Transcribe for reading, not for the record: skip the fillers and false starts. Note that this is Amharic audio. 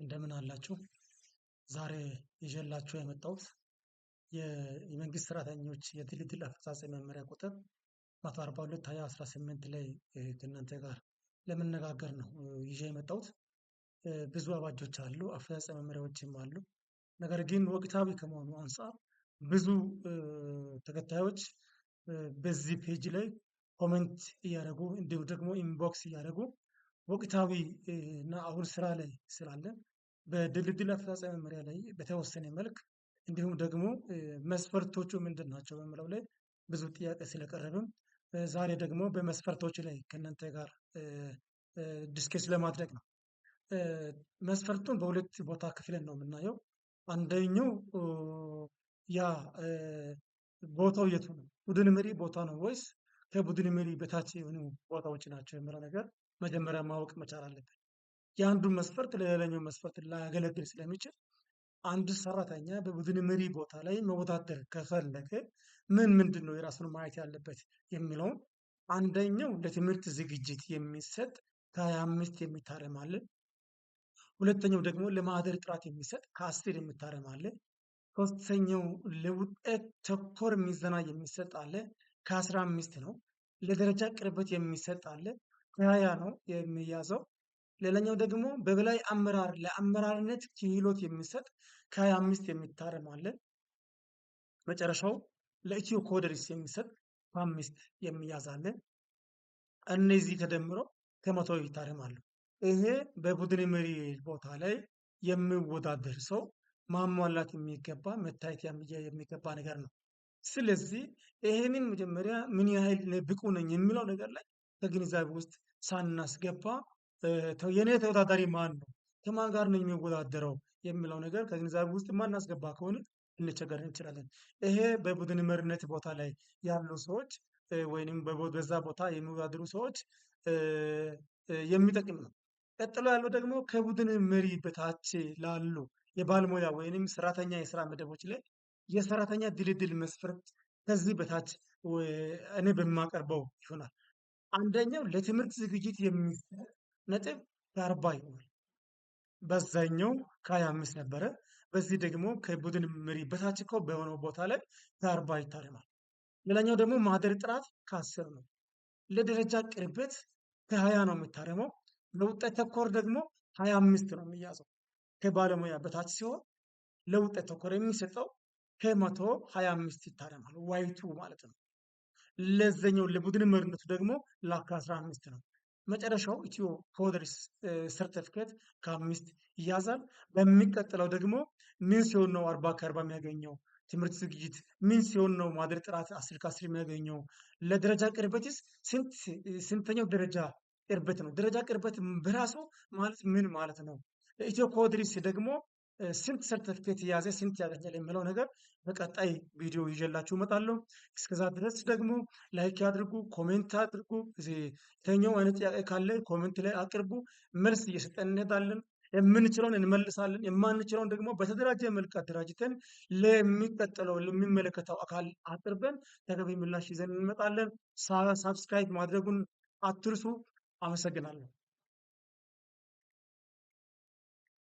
እንደምን አላችሁ? ዛሬ ይዤላችሁ የመጣሁት የመንግስት ሰራተኞች የድልድል አፈጻጸም መመሪያ ቁጥር 142 2018 ላይ ከእናንተ ጋር ለመነጋገር ነው ይዤ የመጣሁት። ብዙ አዋጆች አሉ፣ አፈጻጸም መመሪያዎችም አሉ። ነገር ግን ወቅታዊ ከመሆኑ አንፃር ብዙ ተከታዮች በዚህ page ላይ comment እያደረጉ፣ እንዲሁም ደግሞ inbox እያደረጉ፣ ወቅታዊ እና አሁን ስራ ላይ ስላለ በድልድል አፈጻጸም መመሪያ ላይ በተወሰነ መልክ፣ እንዲሁም ደግሞ መስፈርቶቹ ምንድን ናቸው በሚለው ላይ ብዙ ጥያቄ ስለቀረብም ዛሬ ደግሞ በመስፈርቶች ላይ ከእናንተ ጋር discuss ለማድረግ ነው። መስፈርቱን በሁለት ቦታ ክፍለን ነው የምናየው። አንደኛው ያ ቦታው የቱ ነው? ቡድን መሪ ቦታ ነው ወይስ ከቡድን መሪ በታች የሆኑ ቦታዎች ናቸው የሚለው ነገር መጀመሪያ ማወቅ መቻል አለብን። የአንዱን መስፈርት ለሌላኛው መስፈርት ላያገለግል ስለሚችል፣ አንድ ሰራተኛ በቡድን መሪ ቦታ ላይ መወዳደር ከፈለገ ምን ምንድን ነው የራሱን ማየት ያለበት የሚለውን፣ አንደኛው ለትምህርት ዝግጅት የሚሰጥ ከ25 የሚታረም አለ። ሁለተኛው ደግሞ ለማህደር ጥራት የሚሰጥ ከ10 የሚታረም አለ። ሶስተኛው ለውጤት ተኮር ምዘና የሚሰጥ አለ፣ ከ15 ነው። ለደረጃ ቅርበት የሚሰጥ አለ፣ ከ20 ነው የሚያዘው። ሌላኛው ደግሞ በበላይ አመራር ለአመራርነት ክህሎት የሚሰጥ ከ25 የሚታረም አለ። መጨረሻው ለኢትዮ ኮደርስ የሚሰጥ ከ5 የሚያዝ አለ። እነዚህ ተደምሮ ከ100 ይታረማሉ። ይሄ በቡድን መሪ ቦታ ላይ የሚወዳደር ሰው ማሟላት የሚገባ፣ መታየት የሚገባ ነገር ነው። ስለዚህ ይሄንን መጀመሪያ ምን ያህል ብቁ ነኝ የሚለው ነገር ላይ ከግንዛቤ ውስጥ ሳናስገባ፣ የኔ ተወዳዳሪ ማን ነው፣ ከማን ጋር ነው የሚወዳደረው የሚለው ነገር ከግንዛቤ ውስጥ ማናስገባ ከሆነ ልንቸገር እንችላለን። ይሄ በቡድን መሪነት ቦታ ላይ ያሉ ሰዎች ወይንም በዛ ቦታ የሚወዳደሩ ሰዎች የሚጠቅም ነው። ቀጥሎ ያለው ደግሞ ከቡድን መሪ በታች ላሉ የባለሙያ ወይንም ሰራተኛ የስራ መደቦች ላይ የሰራተኛ ድልድል መስፈርት ከዚህ በታች እኔ በማቀርበው ይሆናል። አንደኛው ለትምህርት ዝግጅት የሚሰጥ ነጥብ ከ40 ይሆናል። በዛኛው ከ25 ነበረ። በዚህ ደግሞ ከቡድን መሪ በታች እኮ በሆነው ቦታ ላይ ከ40 ይታረማል። ሌላኛው ደግሞ ማህደር ጥራት ከ10 ነው። ለደረጃ ቅርበት ከ20 ነው የሚታረመው። ለውጤት ተኮር ደግሞ 25 ነው የሚያዘው። ከባለሙያ በታች ሲሆን ለውጤት ተኮር የሚሰጠው ከ100 25 ይታረማል። weight ኡ ማለት ነው። ለዘኛው ለቡድን መሪነቱ ደግሞ ላከ 15 ነው። መጨረሻው ኢትዮ ኮደርስ ሰርተፍኬት ከ5 ይያዛል። በሚቀጥለው ደግሞ ምን ሲሆን ነው 40 ከ40 የሚያገኘው? ትምህርት ዝግጅት ምን ሲሆን ነው ማህደር ጥራት 10 ከ10 የሚያገኘው? ለደረጃ ቅርበትስ ስንት ስንተኛው ደረጃ ቅርበት ነው? ደረጃ ቅርበት በራሱ ማለት ምን ማለት ነው? ኢትዮ ኮድሪስ ደግሞ ስንት ሰርተፍኬት የያዘ ስንት ያገኛል የሚለው ነገር በቀጣይ ቪዲዮ ይዤላችሁ እመጣለሁ። እስከዛ ድረስ ደግሞ like አድርጉ፣ comment አድርጉ። የትኛው አይነት ጥያቄ ካለ comment ላይ አቅርቡ። መልስ እየሰጠን እንሄዳለን። የምንችለውን እንመልሳለን። የማንችለውን ደግሞ በተደራጀ መልክ አደራጅተን ለሚቀጥለው ለሚመለከተው አካል አቅርበን ተገቢ ምላሽ ይዘን እንመጣለን። Subscribe ማድረጉን አትርሱ። አመሰግናለሁ።